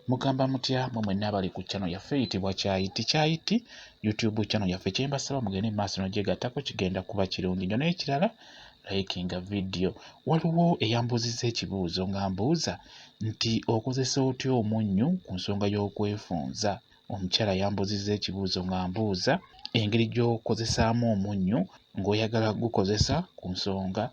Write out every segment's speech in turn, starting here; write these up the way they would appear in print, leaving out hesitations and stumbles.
Mugamba mutya mwe mwenna abali ku channel yaffe eyitibwa Kyayiti Kyayiti YouTube channel yaffe, kye mbasaba mugende mu maaso n'ogyegattako, kigenda kuba kirungi nnyo. N'ekirala, likinga video. Waliwo eyambuuzizza ekibuuzo nga mbuuza nti okozesa otya omunnyu ku nsonga y'okwefunza. Omukyala yambuuzizza ekibuuzo nga mbuuza engeri gy'okozesaamu omunnyu ng'oyagala gukozesa ku nsonga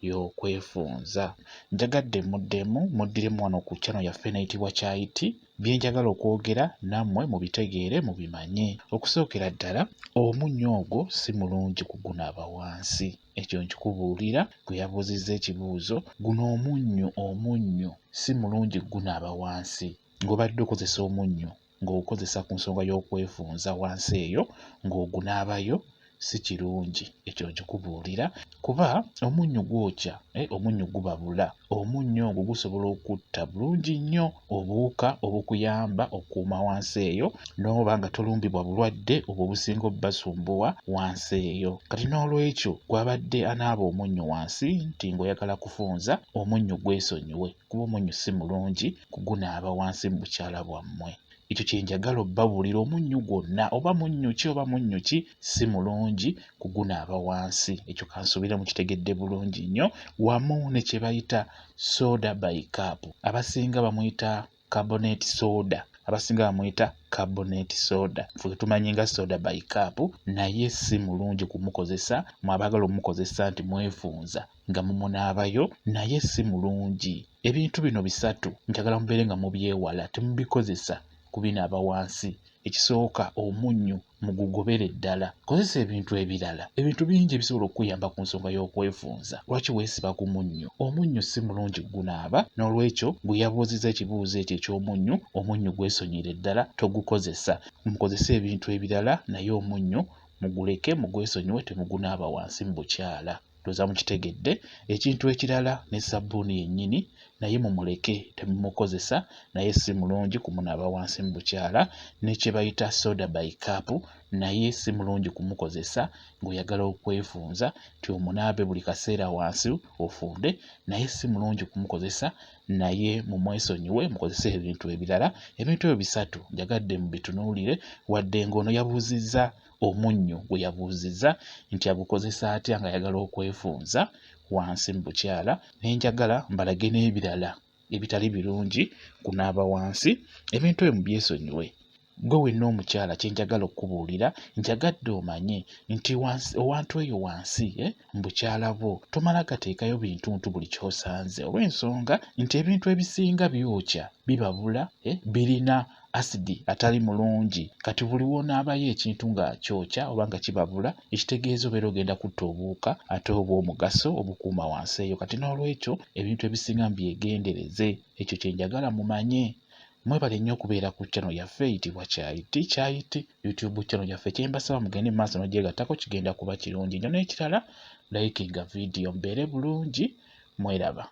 y'okwefunza. Njagadde muddemu muddiremu wano ku channel yaffe eneyitibwa Kyayiti, bye njagala okwogera nammwe mubitegeere mubimanye. Okusookera ddala, omunnyo ogwo si mulungi kugunaaba wansi. Ekyo nkikubuulira gwe yabuuzizza ekibuuzo, guno omunnyo omunnyo si mulungi kugunaaba wansi. Ng'obadde okozesa omunnyo ng'ogukozesa ku nsonga y'okwefunza wansi eyo ng'ogunaabayo si kirungi, ekyo nkikubuulira kuba omunnyo gwokya, omunnyo gubabula, omunnyo ogwo gusobola okutta bulungi nnyo obuwuka obukuyamba okukuuma wansi eyo n'oba nga tolumbibwa bulwadde obwo obusinga obbasumbuwa wansi eyo. Kati n'olwekyo gw'abadde anaaba omunnyo wansi nti ng'oyagala kufunza, omunnyo gwesonyiwe kuba omunnyo si mulungi kugunaaba wansi mu bukyala bwammwe. Ekyo kye njagala obbabuulira, omunnyo gwonna oba munnyo ki oba munnyo ki si mulungi kugunaaba wansi. Ekyo kansuubire mukitegedde bulungi nnyo. Wamu ne kye bayita soda bicarb, abasinga bamuyita carbonate soda, abasinga bamuyita carbonate soda, ffe tumanyi nga soda bicarb, naye si mulungi kumukozesa. Mwe abaagala omukozesa nti mwefunza nga mumunaabayo, naye si mulungi. Ebintu bino bisatu njagala mubeere nga mubyewala, temubikozesa kubinaaba wansi. Ekisooka, omunnyo mugugobere ddala, kozesa ebintu ebirala. Ebintu bingi ebisobola okukuyamba ku nsonga y'okwefunza. Lwaki weesiba ku munnyo? Omunnyo si mulungi gunaaba. N'olwekyo gwe yabuuzizza ekibuuzo ekyo eky'omunnyo, omunnyo gwesonyiire ddala, togukozesa. Mukozese ebintu ebirala, naye omunnyo muguleke, mugwesonyiwe, temugunaaba wansi mu bukyala. Ndowooza mukitegedde. Ekintu ekirala, ne sabbuuni yennyini naye mumuleke, temumukozesa, naye si mulungi kumunaaba wansi mu bukyala. Ne kye bayita soda bicarb naye si mulungi kumukozesa ng'oyagala okwefunza nti omunaabe buli kaseera wansi ofunde, naye si mulungi kumukozesa, naye mumwesonyiwe mukozese ebintu ebirala. Ebintu ebyo bisatu njagadde mubitunuulire, wadde ng'ono yabuuzizza omunnyo gwe yabuuzizza nti agukozesa atya ng'ayagala okwefunza wansi mu bukyala, ne njagala mbalage n'ebirala ebitali birungi kunaaba wansi. Ebintu ebyo mubyesonyiwe. Ggwe wenna omukyala kye njagala okukubuulira, njagadde omanye nti wansi owantu eyo wansi mu bukyala bwo tomala gateekayo bintuntu buli ky'osanze, olw'ensonga nti ebintu ebisinga byokya, bibabula, birina asidi atali mulungi. Kati buli w'onaabayo ekintu nga kyokya oba nga kibabula, ekitegeeza obeera ogenda kutta obuwuka ate obw'omugaso obukuuma wansi eyo. Kati n'olwekyo ebintu ebisinga mubyegendereze. Ekyo kye njagala mumanye. Mwebale nnyo okubeera ku channel yaffe eyitibwa Kyayiti Kyayiti YouTube channel yaffe. Kye mbasaba mugende mu maaso n'ogyegattako, kigenda kuba kirungi nnyo. N'ekirala, likinga video, mubeere bulungi, mweraba.